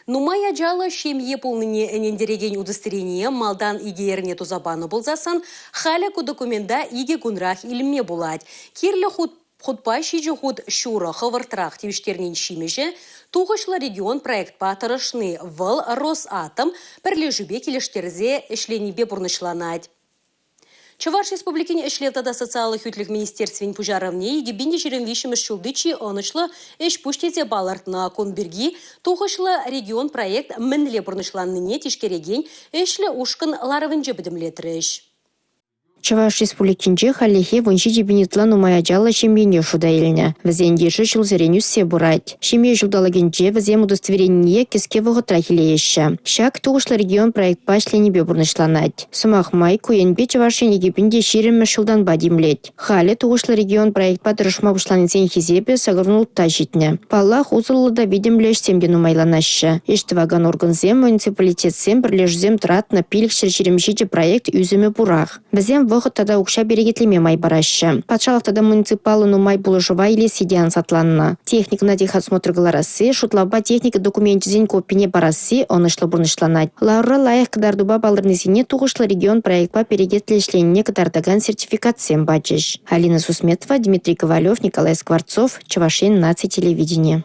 Нумай ачаллӑ ҫемье пулнине ӗнентерекен удостоверение малтан 2 эрне туса панӑ пулсассӑн, халӗ ку документа 2 кунрах илме пулать. Кирлӗ хут хутпа 7 хут ҫурӑ хӑвӑртрах тивӗҫтернин ҫимӗҫӗ «Тухӑҫлӑ регион» проектпа тӑрӑшни. Вӑл Росатом пӗрлешӳпе килӗштерсе ӗҫленипе пурнӑҫланать. Чӑваш Республикин ӗҫлев тата социаллӑ хӳтлӗх министерствин пуҫарӑвне 2023 ҫулти чи ӑнӑҫлӑ ӗҫ-пуҫ тесе палӑртнӑ. Кун пирки «Тухӑҫлӑ регион» проект мӗнле пурнӑҫланнине тишкерекен ӗҫлӗ ушкӑн ларӑвӗнче пӗтӗмлетрӗҫ. Чӑваш Республикинче хальлӗхе 17 пин ытла нумай ачаллӑ ҫемьене шута илнӗ. Вӗсен йышӗ ҫулсерен ӳссе пырать. Ҫемье ҫулталӑкӗнче вӗсем удостоверенине кӗске вӑхӑтрах илееҫҫӗ. Ҫак «Тухӑҫлӑ регион» проектпа ӗҫленипе пурнӑҫланать. Сӑмах май, ку енпе Чӑваш Ен 2020-мӗш ҫултанпа тимлет. Халӗ «Тухӑҫлӑ регион» проектпа тӑрӑшма пуҫланисен хисепӗ 86 ҫитнӗ. Паллах, усӑллӑ та витӗмлӗ ӗҫсем те нумайланаҫҫӗ. Ӗҫ тӑвакан органсем, муниципалитетсем, пӗрлешӳсем тӑратнӑ 527 проект ӳсӗмӗ пурах. Вӗсем вӑхӑт тата укҫа перекетлеме май параҫҫӗ. Патшалӑх тата муниципаллӑ нумай пулӑшӑва илесси те ансатланнӑ. Техникӑна техосмотр кӑларасси, шутлавпа техника докуменчӗсен копине парасси ӑнӑҫлӑ пурнӑҫланать. Ларура лайӑх кӑтартупа палӑрнисене «Тухӑҫлӑ регион» проектпа перекетлӗ ӗҫленине кӑтартакан сертификатсем пачӗҫ. Алина Сусметова, Дмитрий Ковалев, Николай Скворцов, Чӑваш Ен наци телевиденийӗ.